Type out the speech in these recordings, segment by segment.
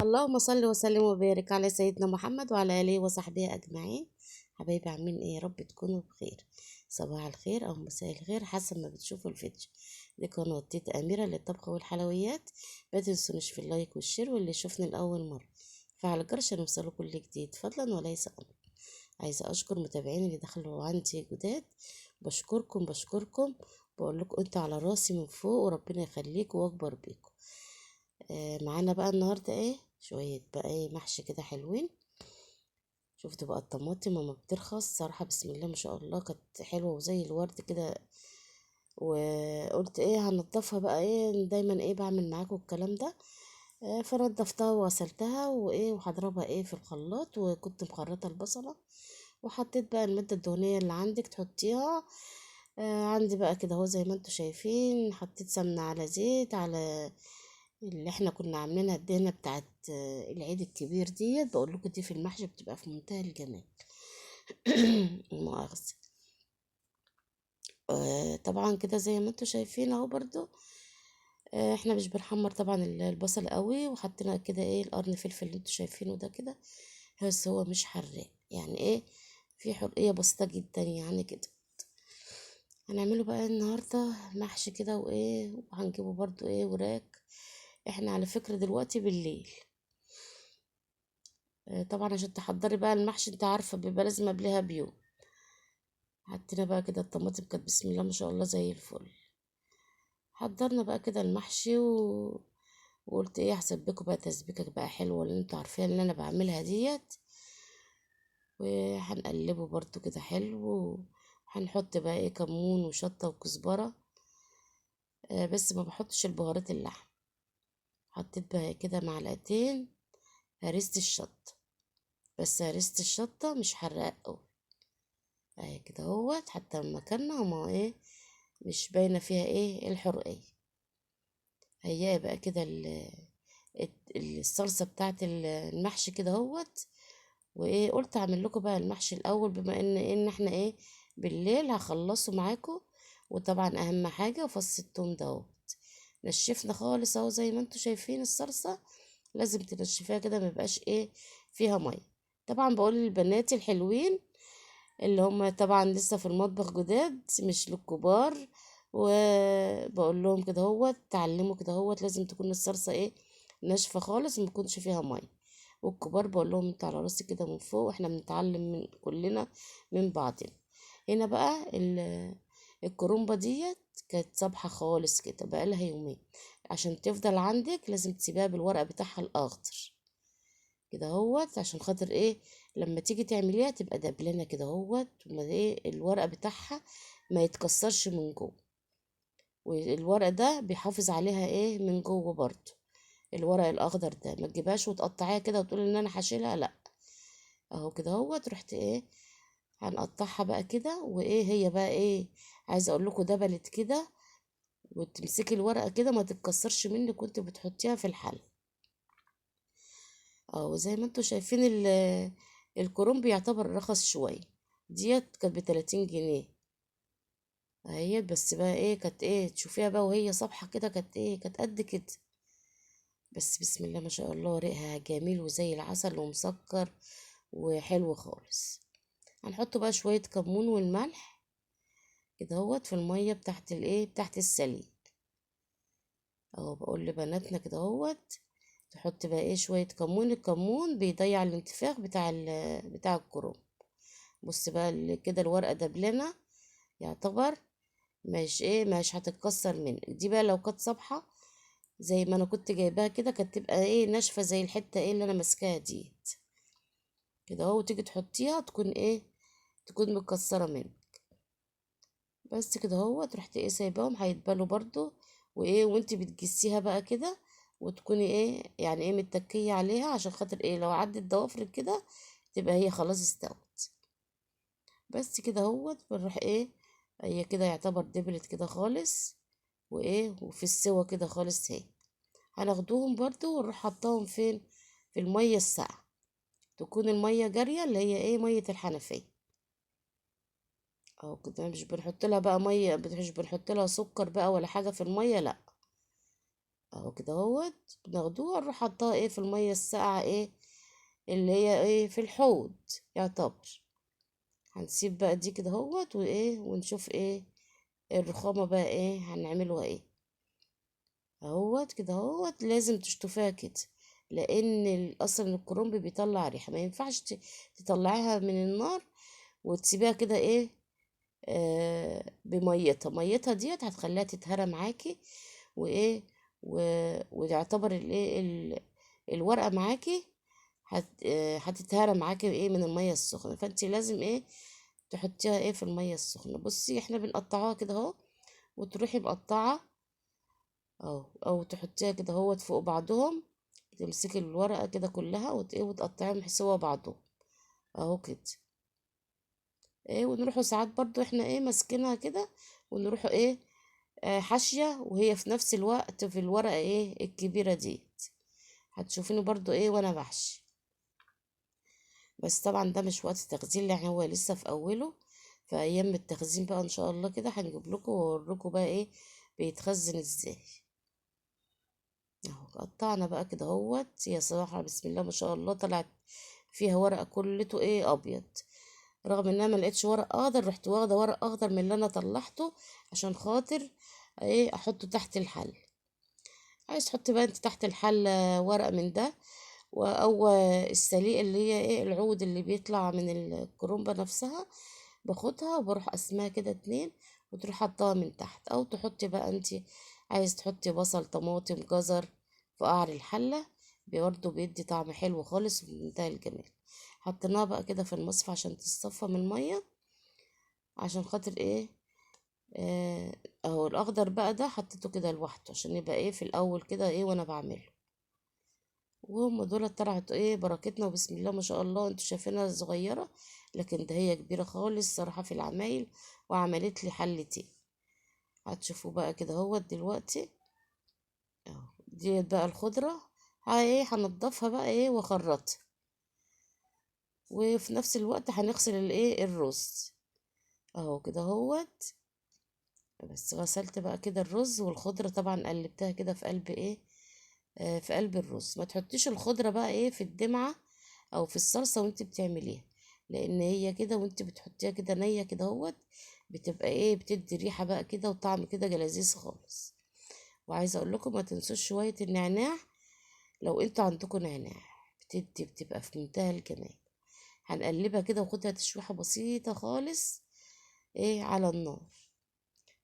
اللهم صل وسلم وبارك على سيدنا محمد وعلى آله وصحبه أجمعين. حبايبي عاملين ايه؟ يا رب تكونوا بخير. صباح الخير او مساء الخير حسب ما بتشوفوا الفيديو. دي قناة تيتا أميرة للطبخ والحلويات. ما تنسونيش في ال like وال share، واللي يشوفني لأول مرة فعل الجرس عشان يوصلوا كل جديد فضلا وليس أمر. عايزة أشكر متابعيني اللي دخلوا عندي جداد، بشكركم بشكركم، بقول لكم انتوا على راسي من فوق وربنا يخليكم واكبر بيكم. معانا بقى النهارده ايه شوية بقى ايه محشي كده حلوين. شفتوا بقى الطماطم وما بترخص صراحة، بسم الله ما شاء الله، كانت حلوة وزي الورد كده. وقلت ايه هنضفها بقى ايه، دايما ايه بعمل معاكم الكلام ده. فنضفتها وغسلتها وايه وهضربها ايه في الخلاط، وكنت مخرطه البصله وحطيت بقى المادة الدهنية اللي عندك تحطيها. عندي بقى كده اهو زي ما انتوا شايفين، حطيت سمنه على زيت على اللي احنا كنا عاملينها الدهنه بتاعت العيد الكبير ديت. بقول لكم دي في المحشي بتبقى في منتهى الجمال. مؤاخذة. طبعا كده زي ما انتوا شايفين اهو برضو. احنا مش بنحمر طبعا البصل قوي، وحطينا كده ايه القرن فلفل اللي انتوا شايفينه ده كده، بس هو مش حراق يعني ايه، في حرقيه بسيطة جدا يعني كده. هنعمله بقى النهارده محشي كده وايه، وهنجيبه برضو ايه وراك. احنا على فكرة دلوقتي بالليل. طبعا عشان تحضري بقى المحشي انت عارفه بيبقى لازم قبلها بيوم. حطينا بقى كده الطماطم كانت بسم الله ما شاء الله زي الفل. حضرنا بقى كده المحشي وقلت ايه هسبكه بقى تسبيكه بقى حلوة اللي انتوا عارفين اللي انا بعملها ديت. وهنقلبه برضو كده حلو، وهنحط بقى ايه كمون وشطه وكزبره، بس ما بحطش البهارات اللحم. حطيت بقى كده معلقتين هرسة الشطه، بس هرسة الشطه مش حراقه قوي اهي كده اهوت، حتى لما اكلنا وما ايه مش باينة فيها ايه الحرقيه. هي بقى كده الصلصه بتاعت المحشي كده اهوت. وايه قلت اعمل لكم بقى المحشي الاول، بما ان ايه ان احنا ايه بالليل هخلصه معاكم. وطبعا اهم حاجة فص التوم دوت نشفنا خالص اهو زي ما انتم شايفين. الصلصه لازم تنشفيها كده ما يبقاش ايه فيها مية. طبعا بقول للبنات الحلوين اللي هم طبعا لسه في المطبخ جداد مش للكبار، وبقول لهم كده اهوت تعلموا كده اهوت، لازم تكون الصلصه ايه ناشفة خالص وما يكونش فيها مية. والكبار بقول لهم انتوا على راسي كده من فوق، واحنا بنتعلم من كلنا من بعضنا. هنا بقى الكرومبه ديت كانت صبحة خالص كده بقالها يومين، عشان تفضل عندك لازم تسيبيها بالورق بتاعها الاخضر كده اهوت، عشان خاطر ايه لما تيجي تعمليها تبقى دبلانه كده اهوت، وما ايه الورق بتاعها ما يتكسرش من جوه، والورق ده بيحافظ عليها ايه من جوه برضو. الورق الاخضر ده ما تجيبهاش وتقطعيها كده وتقول ان انا هشيلها، لا اهو كده اهوت. رحت ايه هنقطعها بقى كده، وايه هي بقى ايه عايزه اقول لكم دبلت كده، وتمسكي الورقة كده ما تتكسرش منك وانت بتحطيها في الحلة اهو. زي ما انتوا شايفين الكرنب يعتبر رخص شوية، ديت كانت بتلاتين جنيه اهيت. بس بقى ايه كانت ايه تشوفيها بقى وهي صبحة كده، كانت ايه كانت قد كده، بس بسم الله ما شاء الله ريقها جميل وزي العسل ومسكر وحلو خالص. هنحط بقى شوية كمون والملح كده اهوت في المية بتاعت الايه بتاعت السليق اهو. بقول لبناتنا كده اهوت تحط بقى ايه شوية كمون، الكمون بيضيع الانتفاخ بتاع الكرنب. بص بقى كده الورقة دبلانه يعتبر مش ايه مش هتتكسر منك. دي بقى لو كانت صبحة زي ما انا كنت جايباها كده كانت تبقى ايه ناشفة زي الحتة ايه اللي انا ماسكاها ديت كده اهو، وتيجي تحطيها تكون ايه تكون متكسره منك. بس كده اهوت. رحت ايه سايباهم هيتبلوا برضو، وايه وانت بتجسيها بقى كده، وتكوني ايه يعني ايه متكيه عليها عشان خاطر ايه لو عدت ضوافرك كده تبقى هي خلاص استوت. بس كده اهوت. بنروح ايه هي كده يعتبر دبلت كده خالص، وايه وفي السوا كده خالص. اهي هناخدوهم برضو ونروح حطاهم فين في المية الساقعه، تكون المية جارية اللي هي ايه مية الحنفية اهو كده. مش بنحط لها بقى مية، مش بنحط لها سكر بقى ولا حاجة في المية، لا. اهو كده اهوت. بناخدوها نروح حطاها ايه في المية الساقعه ايه اللي هي ايه في الحوض يعتبر. هنسيب بقى دي كده اهوت وايه، ونشوف ايه الرخامه بقى ايه هنعملها ايه اهوت كده اهوت. لازم تشطفيها كده، لان اصلا الكرنب بيطلع ريحه، ما ينفعش تطلعيها من النار وتسيبيها كده ايه بميتها. ميتها ديت هتخليها تتهرى معاكي وايه ويعتبر الايه الورقة معاكي هتتهرى معاكي ايه من المية السخنة. فانت لازم ايه تحطيها ايه في المية السخنة. بصي احنا بنقطعها كده اهو، وتروحي مقطعه اهو، او تحطيها كده اهوت فوق بعضهم، تمسكي الورقة كده كلها وتقطعيهم سوا بعضهم اهو كده ايه. ونروحوا ساعات برضو احنا ايه ماسكينها كده، ونروحوا ايه حاشية وهي في نفس الوقت في الورقة ايه الكبيرة ديت. هتشوفينه برضو ايه وانا بحشي، بس طبعا ده مش وقت تخزين لان هو لسه في اوله. فايام التخزين بقى ان شاء الله كده هنجيب لكم واوريكم بقى ايه بيتخزن ازاي. اهو قطعنا بقى كده اهوت. يا صراحة بسم الله ما شاء الله طلعت فيها ورقة كلته ايه ابيض، رغم ان انا ما لقيتش ورق اخضر، رحت واخده ورق اخضر من اللي انا طلعته عشان خاطر ايه احطه تحت الحل. عايز تحطي بقى انت تحت الحل ورق من ده، او السليق اللي هي ايه العود اللي بيطلع من الكرومبه نفسها، باخدها وبروح قسمها كده 2 وتروح حطاها من تحت. او تحطي بقى انت عايز تحطي بصل طماطم جزر في قعر الحلة، برضه بيدي طعم حلو خالص ومنتهى الجمال. حطيناها بقى كده في المصفى عشان تصفى من المية، عشان خاطر ايه اهو الاخضر بقى ده حطيته كده لوحده عشان يبقى ايه في الاول كده ايه وانا بعمله. وهم دول طلعت ايه بركتنا وبسم الله ما شاء الله. انتوا شايفينها صغيرة لكن ده هي كبيرة خالص صراحة في العمايل، وعملت لي حلتين. هتشوفوا بقى كده اهوت دلوقتي اهو. ديت بقى الخضرة ايه هنضفها بقى ايه واخرطها، وفي نفس الوقت هنغسل الايه الرز اهو كده اهوت. بس غسلت بقى كده الرز والخضرة طبعا قلبتها كده في قلب ايه في قلب الرز. ما تحطيش الخضرة بقى ايه في الدمعة او في الصلصة وانت بتعمليها، لان هي كده وانت بتحطيها كده نية كده اهوت بتبقى ايه بتدي ريحة بقى كده وطعم كده لذيذ خالص. وعايزة اقول لكم ما تنسوش شوية النعناع، لو انتوا عندكم نعناع بتبقى في منتهى الجمال. هنقلبها كده وخدها تشويحة بسيطة خالص ايه على النار.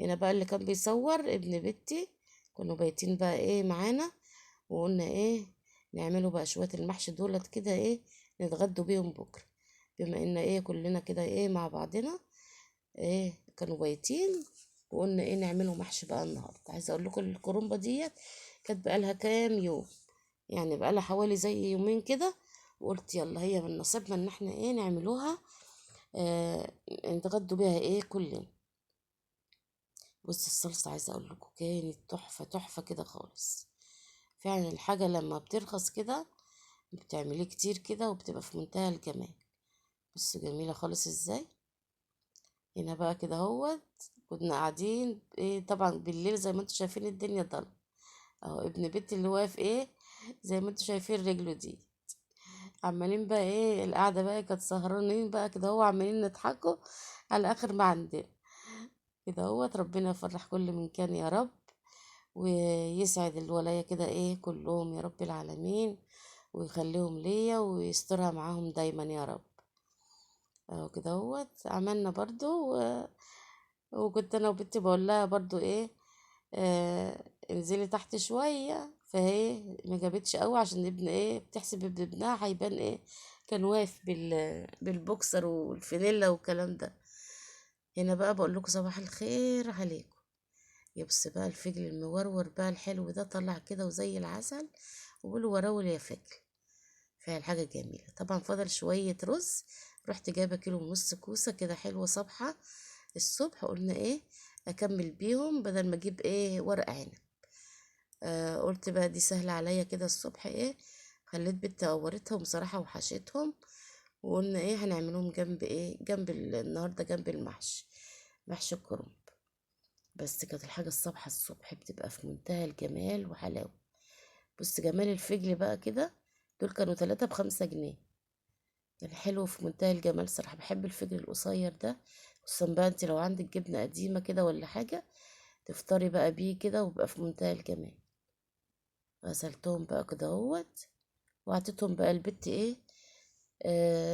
هنا بقى اللي كان بيصور ابن بنتي، كانوا بايتين بقى ايه معانا، وقلنا ايه نعملوا بقى شوية المحشي دولت كده ايه نتغدوا بيهم بكرة، بما ان ايه كلنا كده ايه مع بعضنا ايه كانوا بايتين، وقلنا ايه نعملوا محشي بقى النهارده. عايزه اقول لكم الكرنبه ديت كانت بقالها كام يوم، يعني بقالها حوالي زي يومين كده، وقلت يلا هي من نصيبنا ان احنا ايه نعملوها نتغدوا بيها ايه كلنا. بص الصلصه عايزه اقول لكم كانت تحفة تحفة كده خالص. فعلا الحاجة لما بترخص كده بتعمليه كتير كده وبتبقى في منتهى الجمال. بصوا جميلة خالص ازاي. هنا بقى كده اهوت كنا قاعدين ايه طبعا بالليل زي ما انتوا شايفين الدنيا ضلمة اهو. ابن بنتي اللي واقف ايه زي ما انتوا شايفين رجله دي، عمالين بقى ايه القعدة بقى كانت سهرانين بقى كده اهو، عمالين نضحكوا على اخر ما عندنا كده اهوت. ربنا يفرح كل من كان يا رب، ويسعد الولاية كده ايه كلهم يا رب العالمين، ويخليهم ليا ويسترها معاهم دايما يا رب. اهو كده اهوت عملنا برضو وكنت انا وبنتي بقول لها برضو ايه انزلي تحت شوية، فهي ما جابتش قوي عشان ابن ايه بتحسب ابن ابنها هيبان ايه كان واقف بالبوكسر والفانيلا والكلام ده. هنا بقى بقول لكم صباح الخير عليكم. يبص بقى الفجل المورور بقى الحلو ده طلع كده وزي العسل، وبقولوا وراول يا فجل، فعلا حاجة جميلة. طبعا فضل شوية رز، رحت جايبة كيلو ونص كوسة كده حلوة صبحة الصبح، قلنا ايه اكمل بيهم بدل ما اجيب ايه ورق عنب. قلت بقى دي سهلة عليا كده الصبح ايه، خليت بنتي قورتهم صراحة وحشتهم، وقلنا ايه هنعملهم جنب ايه جنب النهاردة جنب المحشي، محشي الكرنب. بس كانت الحاجة الصبح الصبح بتبقى في منتهى الجمال وحلاوة. بص جمال الفجل بقى كده، دول كانوا 3 ب5 جنيه، كان حلو في منتهى الجمال صراحة. بحب الفجل القصير ده، خصوصا بقى انت لو عندك جبنة قديمة كده ولا حاجة تفطري بقى بيه كده، وبقى في منتهى الجمال. غسلتهم بقى كده اهوت، وعطيتهم بقى البت ايه،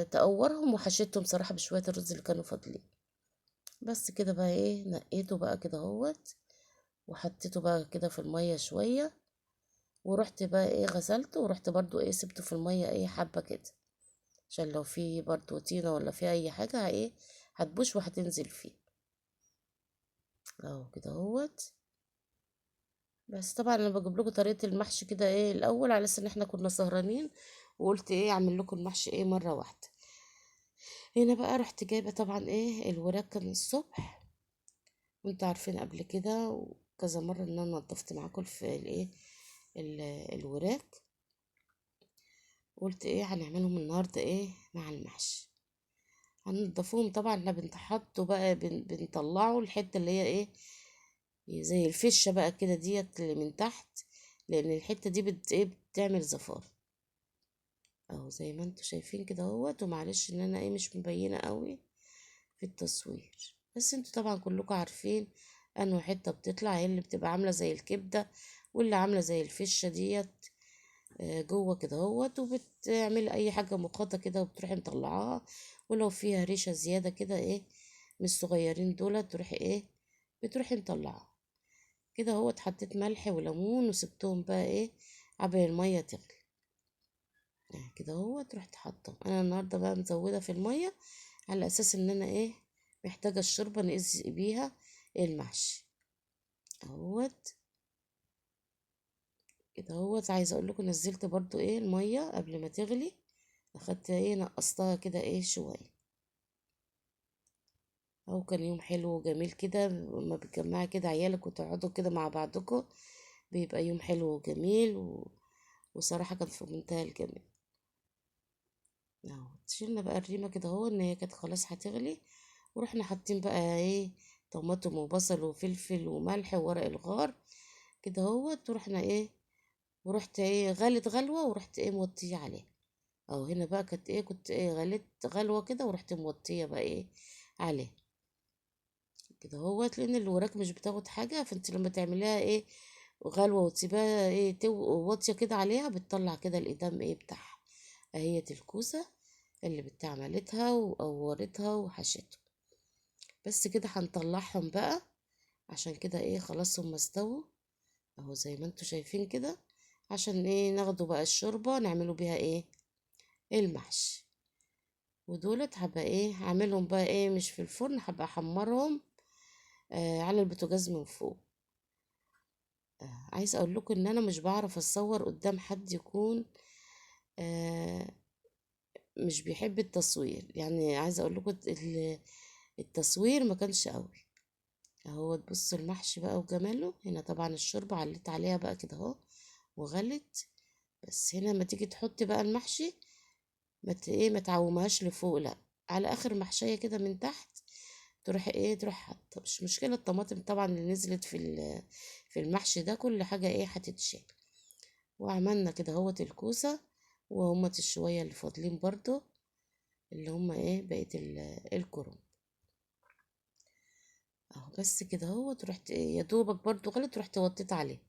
تقورهم، وحشيتهم صراحة بشوية الرز اللي كانوا فاضلين. بس كده بقى ايه، نقيته بقى كده اهوت، وحطيته بقى كده في المية شوية، ورحت بقى ايه غسلته، ورحت برضو ايه سبته في المية ايه حبة كده، عشان لو في برضو طينة ولا في اي حاجة ايه هتبوش وهتنزل فيه اهو كده اهوت. بس طبعا انا بجيب لكم طريقة المحشي كده ايه الاول، على اساس ان احنا كنا سهرانين، وقلت ايه اعمل لكم المحشي ايه مرة واحدة. هنا بقى رحت جايبة طبعا ايه الوراك كان الصبح، وانتوا عارفين قبل كده وكذا مرة ان انا نضفت معاكم في الايه الوراك، قلت ايه هنعملهم النهارده ايه مع المحشي. هنضفوهم طبعا، احنا بنحطه بقى بنطلعه الحته اللي هي ايه زي الفشه بقى كده ديت اللي من تحت، لان الحته دي ايه بتعمل زفاره اهو زي ما انتوا شايفين كده اهوت. ومعلش ان انا ايه مش مبينه قوي في التصوير، بس انتوا طبعا كلكم عارفين انه حته بتطلع هي اللي بتبقى عامله زي الكبده، واللي عامله زي الفشه ديت، جوه كده اهوت، وبتعمل اي حاجه مخاطه كده وبتروحي مطلعاها، ولو فيها ريشه زياده كده ايه من الصغيرين دول تروحي ايه بتروحي مطلعاها كده اهوت. حطيت ملح وليمون وسبتهم بقى ايه عبال الميه تغلي كده اهوت. رحت حاطه انا النهارده بقى مزوده في الميه على اساس ان انا ايه محتاجه الشوربه نقز بيها المحشي اهوت كده اهوت. عايزه اقول لكم نزلت برضو ايه الميه قبل ما تغلي، اخدت ايه نقصتها كده ايه شويه اهو. كان يوم حلو وجميل كده، لما بتجمعي كده عيالك وتقعدوا كده مع بعضكم بيبقى يوم حلو وجميل وصراحه كان في منتهى الجمال اهو. شلنا بقى الريمه كده اهو ان هي كانت خلاص هتغلي، ورحنا حاطين بقى ايه طماطم وبصل وفلفل وملح وورق الغار كده اهوت، ورحنا ايه ورحت ايه غلت غلوه، ورحت ايه موطيه عليها اهو. هنا بقى كانت ايه كنت ايه غلت غلوه كده، ورحت موطيه بقى ايه عليها كده اهوت، لان الوراك مش بتاخد حاجه، فانت لما تعمليها ايه غلوه وتسيبها ايه واطيه كده عليها بتطلع كده الادام ايه بتاعها. اهيت الكوسه اللي بتعملتها وقورتها وحشتها بس كده. هنطلعهم بقى عشان كده ايه خلاص هم استووا اهو زي ما انتوا شايفين كده، عشان ايه ناخدوا بقى الشوربه نعملوا بيها ايه المحشي. ودولت هبقى ايه هعملهم بقى ايه مش في الفرن، هبقى احمرهم على البوتاجاز من فوق. عايزه اقول لكم ان انا مش بعرف اتصور قدام حد يكون مش بيحب التصوير، عايزه اقول لكم التصوير ما كانش قوي اهو. بصوا المحشي بقى وجماله. هنا طبعا الشوربه عليت عليها بقى كده اهو وغلت، بس هنا لما تيجي تحطي بقى المحشي ما تعومهاش لفوق، لا على اخر محشيه كده من تحت تروح ايه تروح حاطه. مش مشكله الطماطم طبعا اللي نزلت في المحشي ده كل حاجه ايه هتتشال. وعملنا كده اهوت الكوسه، وهمت الشويه اللي فاضلين برضو اللي هما ايه بقيه الكرنب اهو. بس كده اهوت. رحت ايه يا دوبك برضو غلط رحت وطيت عليه.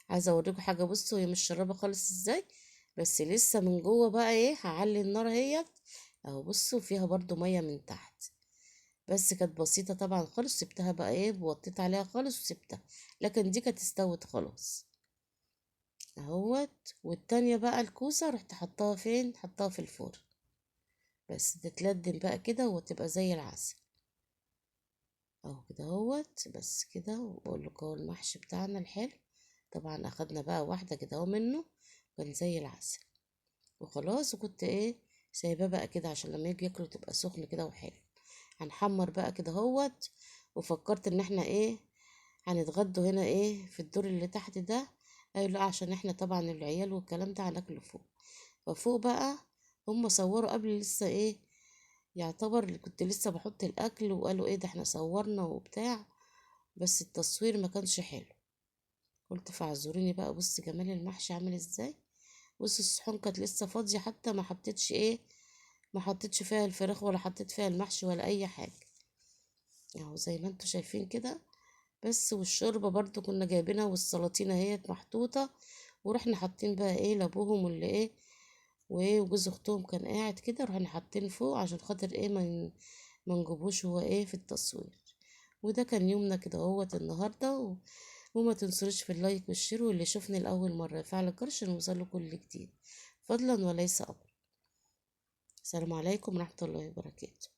عايزه اوريكم حاجه، بصوا هي مش شرابه خالص ازاي، بس لسه من جوه بقى ايه هعلي النار اهيت اهو. بصوا فيها برضو ميه من تحت، بس كانت بسيطه طبعا خالص، سبتها بقى ايه وطيت عليها خالص وسبتها، لكن دي كانت استوت خلاص اهوت. والتانية بقى الكوسة رحت حطاها فين؟ حطاها في الفرن بس تتلدم بقى كده وتبقى زي العسل اهو كده اهوت. بس كده. وبقول لكم اهو المحشي بتاعنا الحلو، طبعا اخدنا بقى واحدة كده اهو منه كان زي العسل وخلاص. وكنت ايه سايباه بقى كده عشان لما يجي ياكلوا تبقى سخن كده وحلو. هنحمر بقى كده اهوت. وفكرت ان احنا ايه هنتغدوا هنا ايه في الدور اللي تحت ده، قالوا لا عشان احنا طبعا العيال والكلام ده هناكله فوق. ففوق بقى هم صوروا قبل لسه ايه يعتبر اللي كنت لسه بحط الاكل، وقالوا ايه ده احنا صورنا وبتاع، بس التصوير ما كانش حلو، قلت فاعذروني بقى. بص جمال المحشي عامل ازاي. بص الصحون كانت لسه فاضية، حتى ما حطيتش ايه، ما حطيتش فيها الفراخ ولا حطيت فيها المحشي ولا اي حاجة، اهو زي ما انتوا شايفين كده بس. والشوربة برضو كنا جايبينها، والسلاطين اهيت محطوطة، ورحنا حاطين بقى ايه لابوهم واللي ايه وايه وجوز اختهم كان قاعد كده، رحنا حاطين فوق عشان خاطر ايه ما نجيبوش هو ايه في التصوير. وده كان يومنا كده اهوت النهارده. وما تنسوش في ال like وال share، واللي شوفني لاول مره يفعل الجرس عشان يوصله كل جديد، فضلا وليس امر. السلام عليكم ورحمه الله وبركاته.